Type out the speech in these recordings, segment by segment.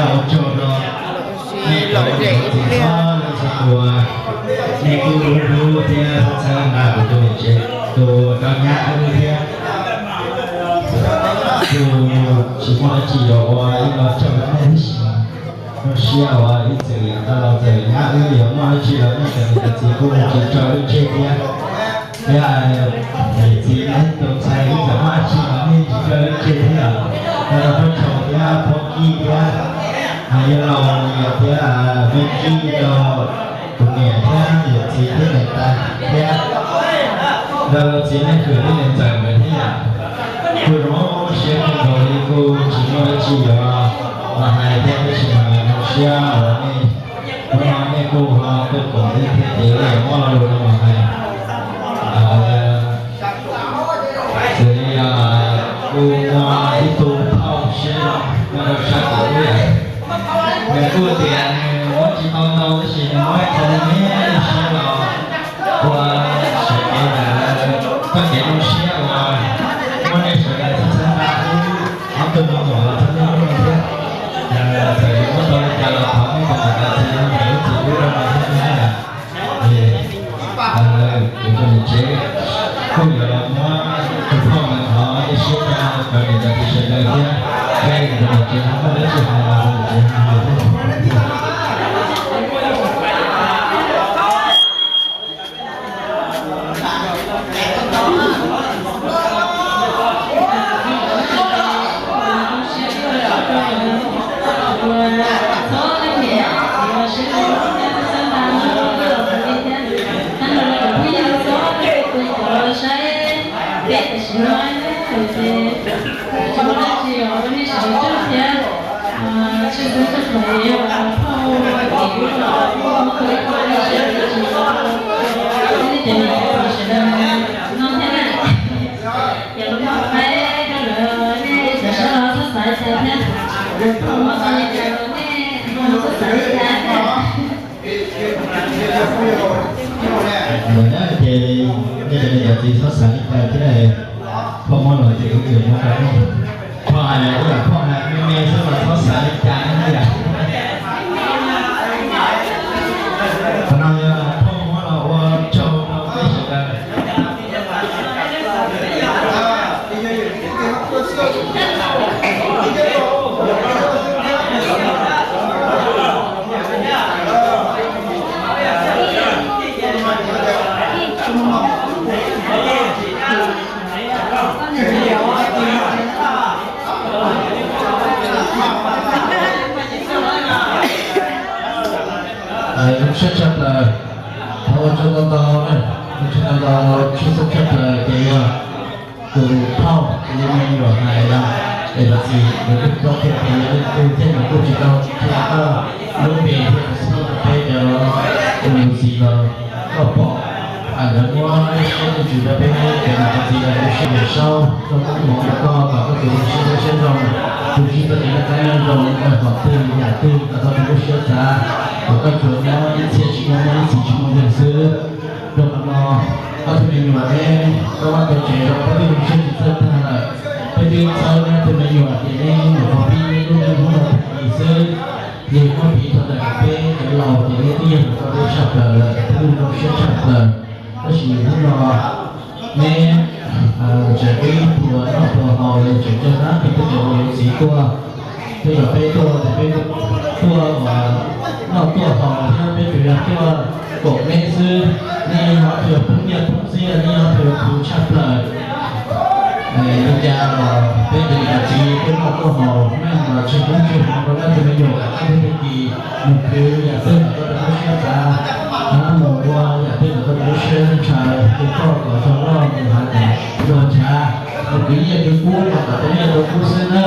Ua tsaug rau nej cov niam txiv txhua leej txhua tus, nej kuj hlub hlub thiab txhawb nqa kuv tus niam tsev tus rau nyab wb thiab. Kuv tsis muaj dab tsi yuav ua ib los tsaug rau nej tab sis zoo siab uas ib txwm tau los txawm nyab wb yuav muaj dab tsi los nej cov niam cov txiv kuj tsis tso wb tseg thiab. Thiab niam txiv nej tus ntxhais wb txawm muaj dab tsi los nej tsis tso wb tseg thiab. Rau rau Phaj Tshau thiab Phaj Kij thiab, yawg laus Lias thiab, me Kij rau tus niam thiab yawm txiv thiab niam tais thiab, rau txiv Neej Hwm thiab niam ntxawm nkawd thiab yom. Kuj zoo siab kawg nkaus li kuj tsis muaj dab tsi yuav los hais thiab tab sis mas zoo siab uas nej hnub no nej kuj ho tuaj koom wb thiab ces wb yuav muab lo lus no los hais. Xws li kuj muaj ib tug phauj siab zoo nyob rau sab kuv ub, nws kuj tias nws muab tsis tau ntau tab sis nws muab ib qho me me siab los ua sawv kev ntawm txoj kev zoo siab uas muaj nej sawv daws txhawb nqa wb ob tug me nyuam los txog niaj hnub no thiab. Txawm yuav muab tau li cas los thov nej cov niam cov txiv no nrog wb txhawb nqa wb thiab na. Kuv tus niam tsev kuj yuav los muab tus phauj ntawd thov ib siab rau cov niam cov txiv sawv daws thiab, peb tus niam tsev ho muaj dab tsi hais los tus niam tsev hais. Peb tam sim no ces tsis muaj dab tsi os, nej sawv daws tsaug thiab. Tshwj xeeb tshaj plaws yog phauj Kim Ub los muab tau ib qho dej siab tsis tau nej cov niam cov txiv sawv daws no thiab na. Ces los muab qhaib rau lawv, nej sawv daws txhob xav li cas thiab. Phauj muab tau li cas los nej txhob xav li cas thiab. Ntawd na ces nej cov niam cov txiv txhob xav li cas thiab, phauj muab los ces wb tseem muab rau nej. Phauj hais los wb lam phauj hais me me xwb los txhob xav li cas na yom. Qhov no yog phauj muab los ua tsaug rau nej sawv daws. Zoo siab tshaj plaws, thov ua tsaug ntau ntau, zoo siab ntau ntau, tshwj xeeb tshaj plaws ces yog tus phauj li me nyuam hais no, es los txiv nws kuj tau qhia tias yog leej twg thiab nws kuj tsis tau qhia koj lub npe thiab tus xov tooj rau peb cov niam txiv los koj pom. Lawv muab ib siab tsum rau peb cov niam cov txiv los ua siab ntev saub rau koj tus hmoov rau koj kom koj tus siab dawb siab zoo, tus siab txoj kev noj qab nyob zoo, kom twg yam twg kom tau tus lub siab xav, kom koj tsuas nyob ib txhia tsis muaj mob, ib txhis tsis muaj nkeeg xwb. Rau qhov no, ob tug me nyuam neb, koj vaj koj tsev zoo, koj twb zoo siab tsis txawj tag lawm. Peb twb txhawb neb ob tug me nyuam tias neb nyuam qhuav pib neb lub neej hnub no tag kis xwb, ces muab piv txog ntawm peb cov laus ces neb twb yog tus koj tub tshaj plaws lawm, peb twb zoo siab tshaj plaws. Tab sis hnub no neb tseem peb ib puas noj puas haus, tseem coj hnab peb cov niam txiv tuaj, tej zaum peb tuaj ces peb tuaj noj tuaj haus thiab peb tsuas yog tuaj koom neb xwb. Neb yog ob tug poob nyiaj poob txiaj, neb yog ob tug khwv tshaj plaws. Li cas los peb cov niam cov txiv peb noj tuaj haus, neb los tsis poob tsis hmoov rau neb tus me nyuam, neb tag kis mus khwv yam twg los koj rau lub siab xav, mus ua yam twg los koj rau lub siab ntshaw, ces koj kom zoo loj mus hav zoov ntshav, mus khwv nyiaj khwv kub los kom tau nyiaj tau kub xwb na.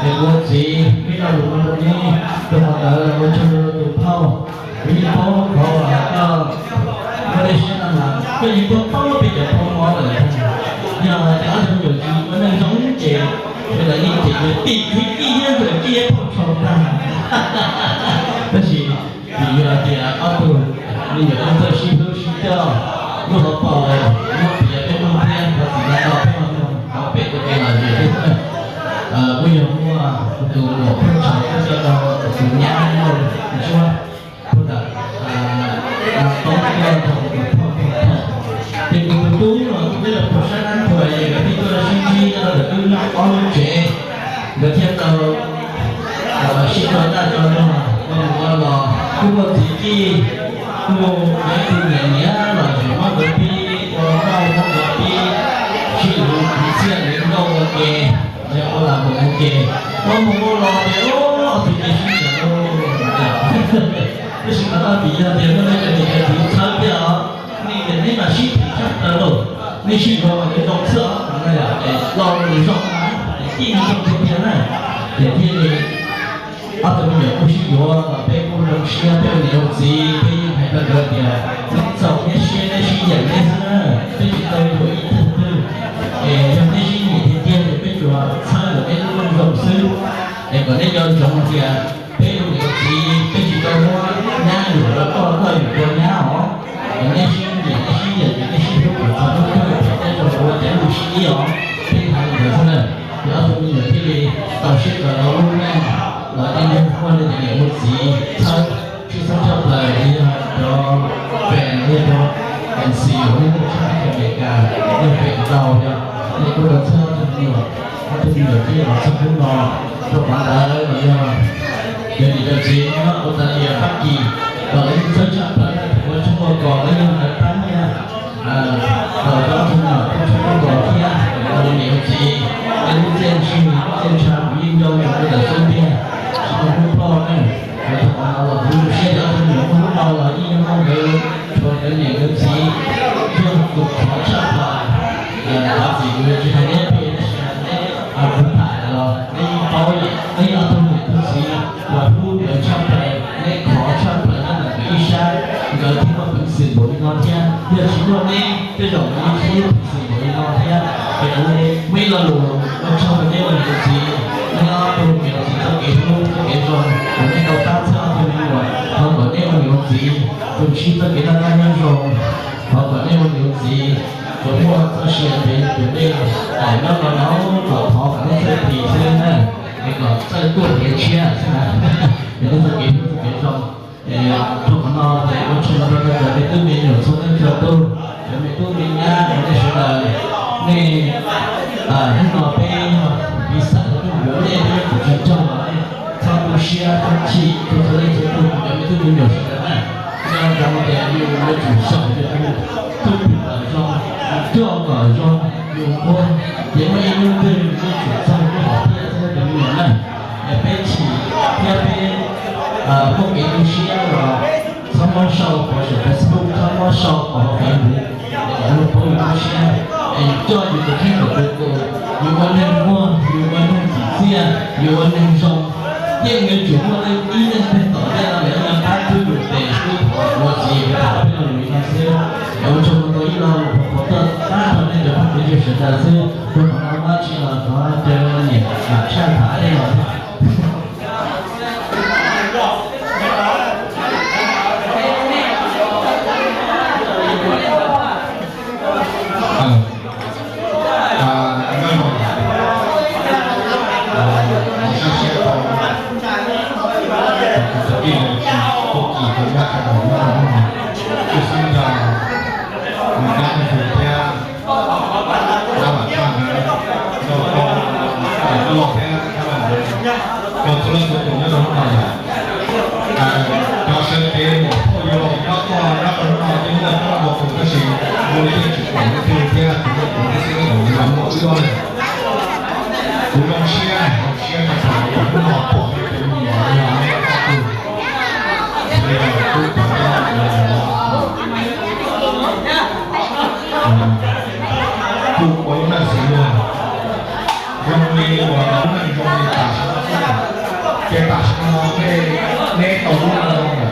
Es kuv ua txiv peb lo lus no rau neb, rau qhov ntawd los ua tsaug rau tus phauj. Kuv yeej paub qhov uas koj muaj dej siab no mas koj yeej paub paub peb cov phauj mob lawm. Yog tias ob tug me nyuam tsis ua neej zoo ces sawv daws yeej cem tias tim khwv kij thiab ntxawm kij thiab phauj tshau tag. Tab sis vim yog tias ob tug me nyuam txawj sib hlub sib coj, lub hauv paus muab piav peb mloog thiab thov txim no tau peb mloog, thov peb ua ke lom zem thiab. Kuj yog muaj tus muam phauj tshau kuj coj tau Tso tag tso no, ua mus ua los kuj muaj txiv tij, kuj muaj ib tug niam niam los tseem muab nkawd pib ua noj muab nkawd pib sib luv kwv txhiaj li nkauj ua ke, ua lam mus ua ke, ua mus ua los ces ua txiv tij sib nyiam lauj. Tab sis qhov no vim yog tias muaj nej cov niam cov txiv txhawb thiab os, nej ces nej mas sib phim tshaj plaws lauj, nej sib yuav mas yuav zoo xwb os, no yom, es lo lus zoo na, es tij zoo tiag tiag na, ces thiaj li ob tug me nyuam kuj sib yuav, peb kuj zoo siab, peb ua niam ua txiv, peb yeej hais rau nkawd tias nej txaus neb siab neb sib nyiam neb xwb na, peb tsis tau yuav ib tug twg. Es yog neb sib nyiam tiag tiag ces peb tsuas txhawb kom neb lub neej zoo xwb, es kom neb nco ntsoov tias peb ua niam ua txiv peb tsis tau muab nyab yuam rau koj, koj yuam rau nyab os. Es neb sib nyiam neb sib nyiam ces neb sib hlub kom txog hnub kawg, peb tau ua cas mus sib ib os. Peb hais li ntawd xwb na, ces ob tug me nyuam thiaj li tau sib koom los lub neej, los thiaj li muaj li cov niam ua txiv txhawb, sib txhawb tshaj plaws li yog cov fans, li yog cov MC uas nej tshaj teb chaws Amelikas, nej fans ntau yog nej kuj tau txhawb ob tug me nyuam, ob tug me nyuam thiaj los txog hnub no. Rau qhov ntawd los yog cov niam cov txiv nyob Australia, Fab Kis, los lawv yeej txhawb tshaj plaws na, thaum ua tshoob ua kos lawv yeej lawv pab nyiaj los rau ob tug me nyuam txhawb tshoob ua kos thiab, ua niam ua txiv, tej lub txiaj ntsig txiaj ntsha kuv yeej nco ntsoov rau ntawm xub ntiag, tsis tau hlub ploj na. Rau qhov no los kuv zoo siab cov ob tug me nyuam muaj hnub no los yeej yog nkawd tshuav nkawd niam nkawd txiv yog tus khov tshaj plaws. Thov txim kuv yuav tsis hais neb pem, tab sis neb, kuv tham los neb yeej paub, neb yog ob tug niam tug txiv uas hlub nkawd tshaj plaws, neb khov tshaj plaws nyob ntawm nkawd ib sab, nkawd thiaj muaj peev xwm npaum li no thiab. Yog tsis muaj neb tej zaum nkawd yeej tsis muaj peev xwm npaum li no thiab. Es kuv muaj ib lo lus ua tsaug rau neb ua niam ua txiv, neb ob tug niam txiv txoj kev hlub txoj kev zoo uas neb tau pab txhawb ob tug me nyuam, thov kom neb ua niam ua txiv tus sib txoj kev noj qab nyob zoo, thov kom neb ua niam ua txiv tsuas muaj txoj sia ntev tus dej, nyob no no kom thov kom neb txawj tis xwb na, es kom txawj tuaj kev tshiab xwb na, es neb txoj kev hlub txoj kev zoo. Rau qhov no ces ua tsaug rau cov me tub me nyuam txhua leej txhua tus, cov me tub me nyab, nej sawv daws, nej, hnub no peb yog piv xam rau nej, yuav nej, peb yuav tsum tsis raug los nej txhob tu siab txhob chim rau txhua leej txhua tus, cov me tub me nyuam sawv daws na. Nco ntsoov tias yus yuav tsum xyaum yus tus tub pwm kom zoo, yus coj kom zoo, yus nquag ces muaj ib hnub twg yus yuav tsum txog lub hom phiaj xwb cov me nyuam na. Es peb chim thiab peb muaj kev tu siab los txhob muab sau pov saum Facebook, txhob muab sau pov hauv Facebook, es kom luag paub yus lub siab, es yus coj yus tus kheej kom tus tus, yus ua neeg muag, yus ua neeg tsim txiaj, yus ua neeg zoo, yeej yuav tsum muaj leej ib leej twg tom ntej no lawv yuav pab hlub yus tes hlub ua txiv ua tham peb lo lus li no xwb. Es ua tsaug ntau ib lo lus qhuas tuaj pab rau nej cov phooj ywg sawv daws xwb, rau qhov no muab tsis los thov caw niam tshaj tham tej los. Tus xib hwb yog Mas Kab Ntxwg thiab Dab Vam Thaj nkawd, rau rau Kab Los thiab Kab Vam nkawd, rau txhua leej txhua tus nyob rau hnub no yom. Cov sawv cev niam phauj yau laus nyob txog nyob rau hnub no yeej muaj ntau tus tab sis muaj li tej tsis pom leej twg thiab tsis muaj tus leej xwb los yog muaj wb ob leeg. Kuv zoo siab zoo siab rau hnub no pom tus me nyuam yog neb ob tug. Kuv ua ib leej xwb luag, zoo li uas lub neej zoo li tam sim no xwb, ces tam sim no neb tau lub neej zoo lawm,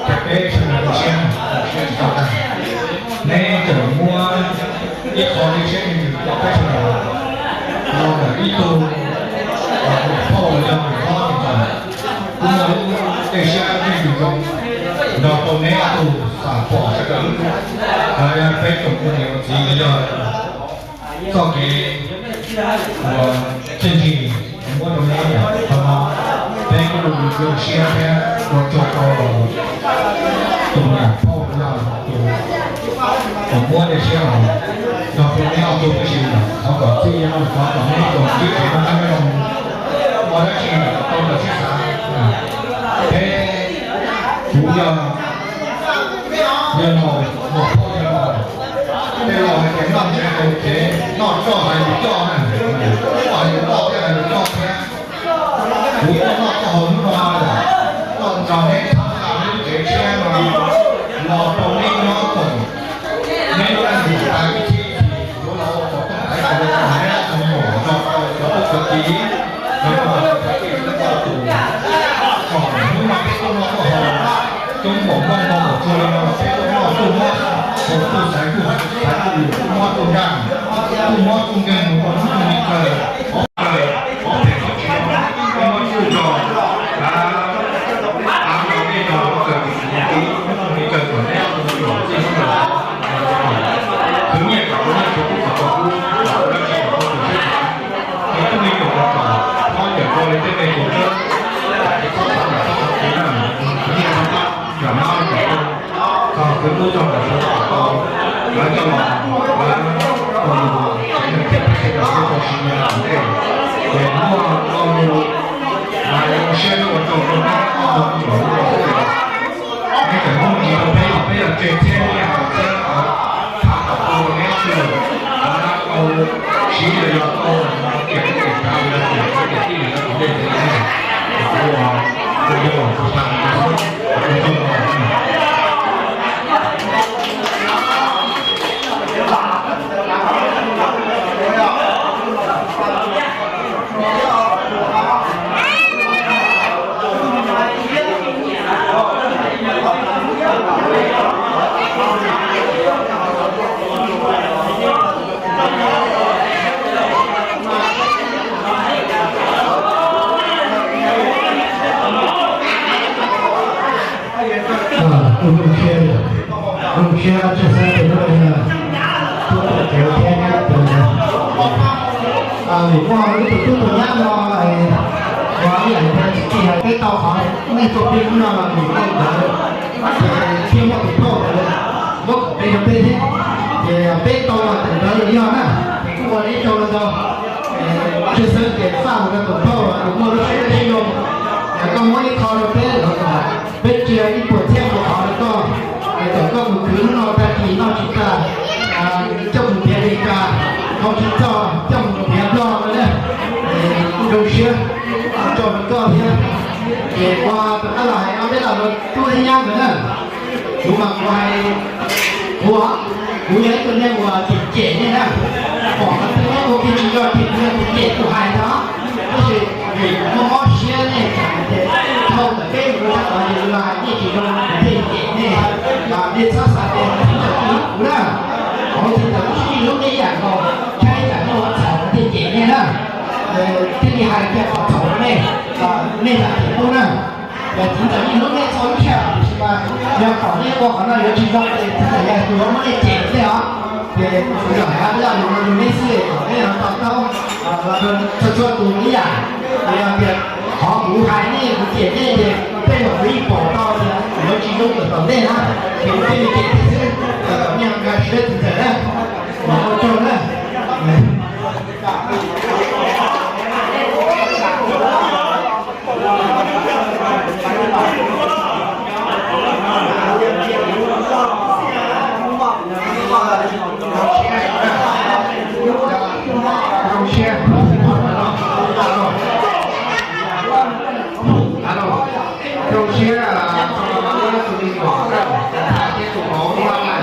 ces peb sawv daws zoo siab, zoo siab tsis tau tag. Neb tseem muab ib qho dej siab dej ntsws rau peb sawv daws los ntawm ib tug niam phauj los yog niam hlob niam ntxawm. Kuv muaj lub dej siab dej ntsws zoo nrog rau neb ob tug xam pom sawv daws lub, peb tsoom ua niam ua txiv los yog txoj kev uas txiaj ntsig muab rau neb yom. Qhov no peb kuj zoo siab thiab ua tsaug rau tus niam phauj los tus uas muab dej siab los nrog rau neb ob tug tab sis thov kom txij no thov kom neb ua tib tsev noj qab nyob zoo. Dab tsi tau los sib xav, peb kuv yog, yog laus, muam phauj yog laus, tej laus hais tias noj ntev hais lus cev, noj tsoj hais lus coj na, noj hais lus noj thiab hais lus coj thiab. Kuv tuaj noj tuaj haus hnub no, tuaj nrog neb tham txog neb lub tsev tshiab no, los rau neb nyob koom neb lub neej mus tas ib txhis, yuav los ua kom tau hais kom neb tus muam nrog rau cov tub cov kiv, nrog rau cov tub cov kiv, nrog rau tus, kom hnub no peb tuaj noj tuaj haus, coob npaum noj npaum txog li no peb tuaj noj tuaj muab, haus tuaj xaiv tuaj, xaiv tuaj lus tuaj muab tuaj nraj, tuaj muab tuaj nkeeg mus rau hnub nyoog li kawg, qhov kawg, qhov phem qhov tsis zoo, peb muab tsuj tso, av, av los peb nrog los kawg tus txiv tus tub, hnub nyoog li kawg kom neb tus me nyuam txij hnub no khwv nyiaj kom tau nyiaj, khwv kub kom tau kub, kom tau dab tsi kom tau tus siab tus, khwv tub me nyuam kom tau, mob cawm tau li tej me tus tub, ces txhob xav nram txhob xav kev na, khwv nyiaj txhob tab, nram mab nram tub, txog khwv kub txog nram sawv tau, lawv coj los, lawv ua yus tsev neeg thiab peb sawv daws thiaj tau siv nyob tom ntej. Ces muaj lo lus, lus siab ua rau rau neb ob tug me nyuam lub neej xwb. Neb tseem muaj me ntsis rau peb los peb yuav tseg txhiab nyiaj rau thiab, thav kom tau neb ob tug, tau siv los yog tau tiam teb tiam chav los yog tiam kwv tiam tij los yog tom ntej ntawd, kuv ua, kuv yog los kuv tag no xwb, kuv zoo no. Kuv zoo siab, zoo siab tshwj xeeb rau hnub no tuaj txog kev thiab nyab tus, vim muaj ib tug tub tus nyab no, ua ib yam li tsis txij hais peb tau qhov nej tuaj pib hnub no los vim tej ntawd thiaj muaj tus phauj ntawd muab kom peb rau peb thiab, ces peb tau los ntawm ntawd los yog na, ces kuj ua li ib tsaug ntau. Tshwj xeeb ces faj rau tus phauj uas muaj lub siab dawb siab zoo, es koj muab ib qho rau peb los kom peb tsia ib puas txhiab rau qhov rau koj, es kom koj mus khwv hnub no tag kis noj tsis tas, coj mus nrhiav Amelikas, hau tsis txog coj mus nrhiav Nplog no na. Kuj zoo siab tso rau koj thiab. Ces ua rov qab los hais ob peb lo rau tub thiab nyab ntawd na. Kuv mas kuv hais, kuv, kuv yog ib tug neeg uas cem cem nej na, pom qhov twg nyob ua ke tsis zoo ces kuv cem kuv hais ntag, tab sis vim kuv muaj mob siab nej tseem hais tias dhau ntawm peb mus rau sab tod ces los hais nej tsis zoo kuv thiaj cem nej. Nej txhob xav tias tsis txawm ib hnub kuv na, kuv tsis txawm ib hnub nej ib yam nkaus, tshaib tsam nej ua txhaum kuv thiaj cem nej na. Thiaj li hais kiag qhov txhaum rau nej, nej zam txim pub na. Yog txiv ntxawm ib hnub nej txo ib tshaj, tiam sis mas yog kom nej ua qhov no yuav tsis zoo ces txiv ntxawm yog tus yuav muab nej cem thiab os. Ces kuv zam hais lus no rau nej xwb kom nej ho to taub, los rau txhua txhua tus ib yam. Yog tias qhov kuv hais nej kuv cem nej ces tej zaum kuv yeej pom tau tias yuav tsis zoo lawm tom ntej na, ces kuv thiaj li cem nej xwb, kom nej ho nkag siab txiv ntxawm na. Los ua tsaug na. Zoo siab, tus me nyuam thiab tus vauv ua na.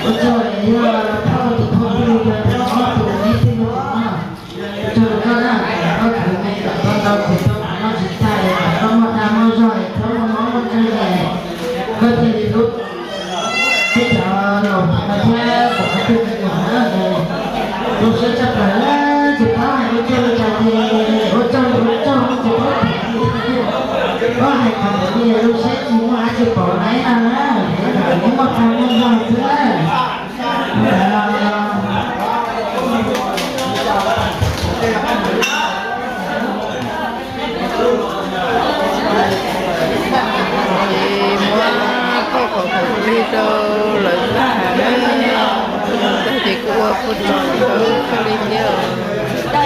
Ua tsaug yog phauj tus phauj phooj ywg tus moj tus neb twg mus no. Ua tsaug rau koj na, koj khwv me kom tau ntau khwv tau mam noj tsis tag, kom koj muaj dag muaj zog es txhob muaj mob muaj nkeeg es koj thiaj li hlub peb cov laus no thiab kom koj tus me nyuam na. Zoo siab tshaj plaws, tsis paub hais ua tsaug li cas ces ua tsaug ua tsaug tsis paub tias, paub hais qhov ntawd li zoo siab tsis muaj dab tsi pom na na, neb muaj dag muaj zog xwb na. Ces muab phauj qhov khoom plig rau lawv tag, tag ces kuj ua puag tso rau kawg li thiab.